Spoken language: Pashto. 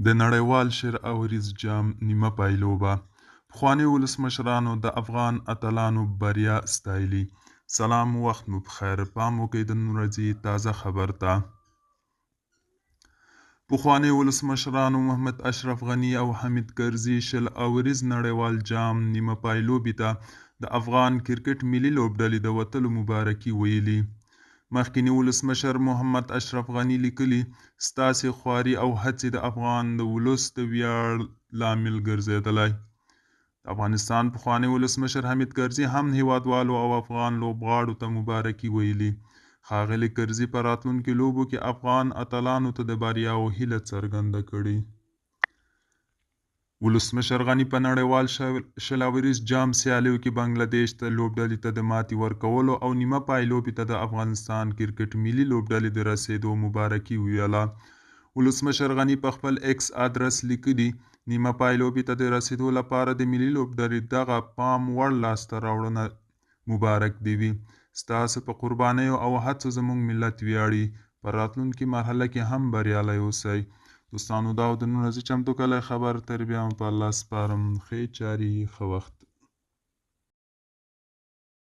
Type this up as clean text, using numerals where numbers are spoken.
د نړیوال 20 اوریز جام نیمه پایلوبه، پخوانیو ولسمشرانو د افغان اتلانو بریا ستایلي. سلام، وخت مو پخیر. پام وکړئ د نن ورځې تازه خبر ته. پخوانیو ولسمشرانو محمد اشرف غني او حامد کرزي 20 اوریز نړیوال جام نیمه پایلوبې ته د افغان کرکټ ملي لوبډلې د وتلو مبارکي ویلي. مخکیني ولسمشر محمد اشرف غني لیکلي، ستاسې خواري او هڅې د افغان د ولس د ویاړ لامل ګرځېدلی. د افغانستان پخواني ولسمشر حامد کرزي هم هیوادوالو او افغان لوبغاړو ته مبارکي ویلي. ښاغلي کرزي په راتلونکو لوبو کې افغان اتلانو ته د بریاوو هیله څرګنده کړې. ولسمشر غني په نړیوال 20 اوریز جام سیالیو کې بنګله دېش ته لوبډلې ته د ماتې ورکولو او نیمه پایلوبې ته د افغانستان کرکټ ملي لوبډلې د رسېدو مبارکي وویله. ولسمشر غني په خپل ایکس ادرس لیکلي، نیمه پایلوبې ته د رسېدو لپاره د ملي لوبډلې دغه پام وړ لاسته راوړنه مبارک دې وي. ستاسو په قربانیو او هڅو زموږ ملت ویاړي. په راتلونکې مرحله کې هم بریالی اوسئ. دوستانو، دا و د نن ورځې چمتو کړی خبر. تر بیا مو په الله سپارم. ښې چارې، ښه وخت.